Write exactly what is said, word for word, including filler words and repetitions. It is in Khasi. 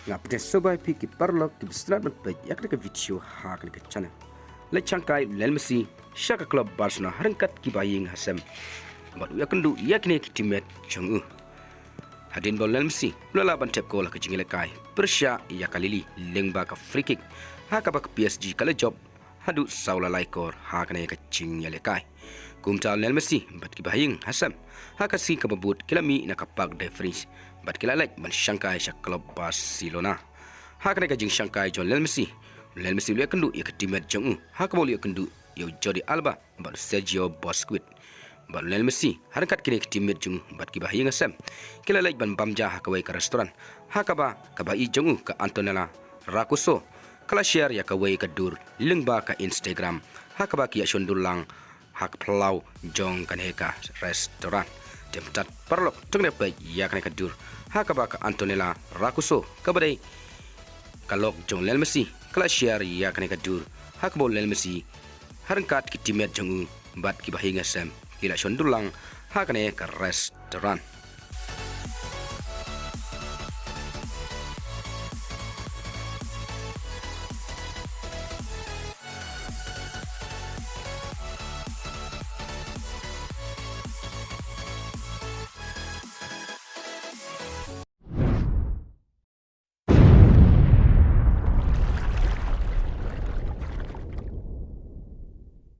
Nga pdiang sngewbha ïa phi ki paralok kiba sngewtynnat ban peit ïa kane ka video ha kane ka channel. La shangkai u Lionel Messi sha ka club Barcelona ha ryngkat ki bahaïing hasem bad u ïakynduh ïa kine ki teammate jong u. Hadien ba u Lionel Messi u la lah ban thep kol ha ka jingïalehkai pyrshah ïa ka Lili lyngba ka free kick, ha kaba ka P S G ka la jop haduh saw la lai kor ha kane ka jingïalehkai. Kumta u Lionel Messi bad ki bahaïing hasem ha ka sngi kaba bud ki la mih na ka Parc des Princes bad ki la leit ban shangkai sha club Barcelona. Ha kane ka jingshangkai jong u Lionel Messi, u Lionel Messi u la ïakynduh ïa ka teammate jong u, ha kaba u la ïakynduh ïa u Jordi Alba bad u Sergio Busquets. Bad u Lionel Messi ha ryngkat kine ki teammate jong u bad ki bahaïing hasem ki la leit ban bam ja ha kawei ka restaurant, ha kaba ka bahaïing jong u ka Antonella Roccuzzo ka la share ïa kawei ka dur lyngba ka Instagram, ha kaba ki ïashon dur lang ha ka phyllaw jong kane ka restaurant. Te mynta paralok to ngin ïa peit ïa kane ka dur, ha kaba ka Antonella Roccuzzo kaba dei ka lok jong u Lionel Messi ka la share ïa kane ka dur, ha kaba u Lionel Messi ha ryngkat ki teammate jong u bad ki bahaïing hasem ki la shon dur lang ha kane ka restaurant.